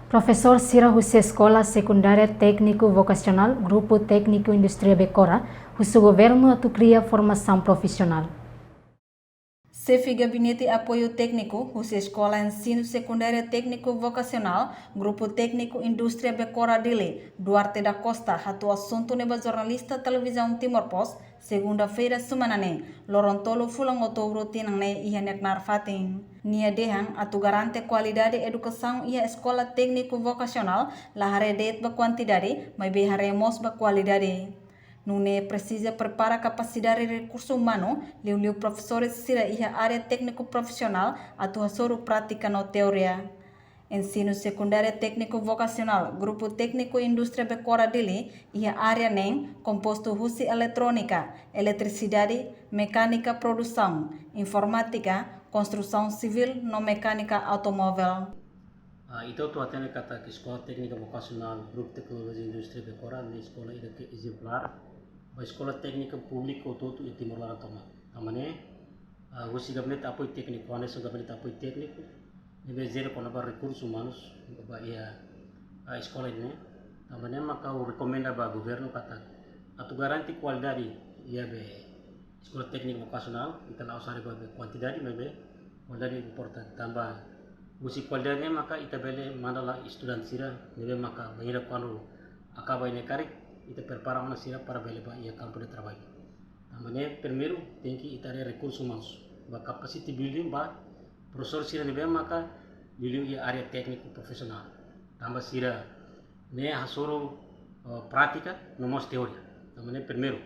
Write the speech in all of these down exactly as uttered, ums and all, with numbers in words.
Profesór sira husi Eskola Sekundária Tékniku Vokasionál, Grupu Tékniku Indústria Becora, husu governu atu kria formasaun profisionál. Xefe Gabinete Apoiu Tékniku husi Eskola Ensinu Sekundária Tékniku Vokasionál, Grupu Tékniku Indústria Becora Dili, Duarte da Costa, hato'o asuntu ne'e ba jornalista Televizaun Timor Post, segunda-feira semana ne'e, loron tolu fulan Outubru tinan ne'e, iha ne'e knaar fatin. Nia dehan atu garante kualidade edukasaun iha Eskola Tékniku Vokasionál la haree de'it ba kuantidade, maibé haree mós ba kualidade. Nune'e presiza prepara kapasidade rekursu umanu, liuliu profesores sira iha área tékniku profisionál atu hasoru prátika no teoria. Ensinu Sekundária Tékniku Vokasionál, Grupu Tékniku Indústria Becora Dili, iha área neen kompostu husi eletrónika, eletrisidade, mekánika produsaun, informátika, konstrusaun sivíl no mekánika automóvel. Ah, ita hotu hatene katak Eskola Téknika Vokasionál, Grupu Tékniku Indústria Becora, ne'e eskola ida ke ezemplár ba eskola téknika públiku hotu-hotu iha Timor laran tomak. Tanba ne'e, ah, husi Gabinete Apoiu Tékniku, hanesan Gabinete Apoiu Tékniku, ne'ebé jere kona-ba rekursus umanus ba iha, ah, eskola ne'e. Tanba ne'e maka ha'u rekomenda ba governu katak atu garante kualidade iha be Eskola Tékniku Vokasionál, ita la'ós haree ba be kuantidade, maibé kualidade importante. Tanba husi kualidade ne'e maka ita bele manda la estudante sira, ne'ebé maka bainhira kuandu akaba iha ne'e karik, ita prepara ona sira para bele ba iha kampu de traballu. Tanba ne'e primeiru tenke ita haree rekursus umanus, ba capacity building ba profesór sira ne'ebé maka liuliu iha área tékniku profisionál. Tanba sira ne'e hasoru, eh, prátika no mós teoria. Tanba ne'e primeiru,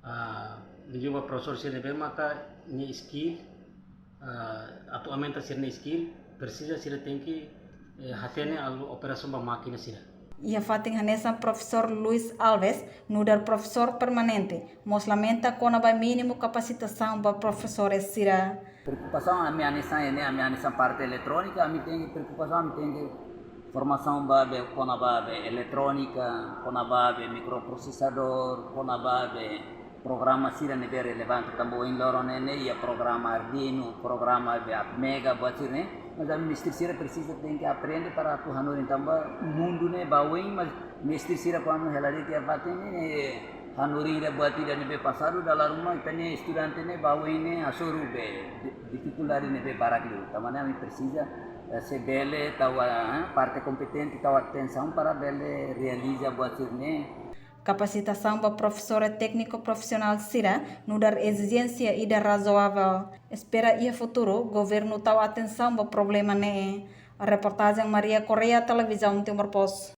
ah, liuliu ba profesór sira ne'ebé maka nia skill, ah, atu aumenta sira-nia skill, presiza sira tenke, eh, hatene halo operasaun ba mákina sira. Iha fatin hanesan Profesór Luis Alves, nu'udar profesór permanente, mós lamenta kona-ba mínimu kapasitasaun ba profesores sira. Preokupasaun ami hanesan ne'e, ami hanesan parte eletrónika, ami tenke preokupasaun, ami tenke formasaun ba be kona-ba be eletrónika, kona-ba be mikroprosesadór, kona-ba be programa sira ne'ebé relevante, tanba ohin loron ne'e, ne'e iha programa Arduino, programa be Atmega, buat sira-ne'e. Mas ami mestre sira presiza tenke aprende para atu hanorin tanba mundu ne'e ba oin, mas mestre sira kuandu hela de'it iha fatin ne'e, hanorin ida buat ida ne'ebé pasadu, dala ruma ita-nia estudante ne'e ba oin ne'e hasoru be di-, difikuldade ne'ebé barak liu. Tanba ne'e ami presiza, eh, se bele tau, eh, parte kompetente tau atensaun para bele realiza buat sira-ne'e. Kapasitasaun ba profesór tékniku profisionál sira nu'udar ezijénsia ida razoavel. Espera iha futuru governu tau atensaun ba problema ne'e. Reportajen Maria Correia, Televizaun Timor Post.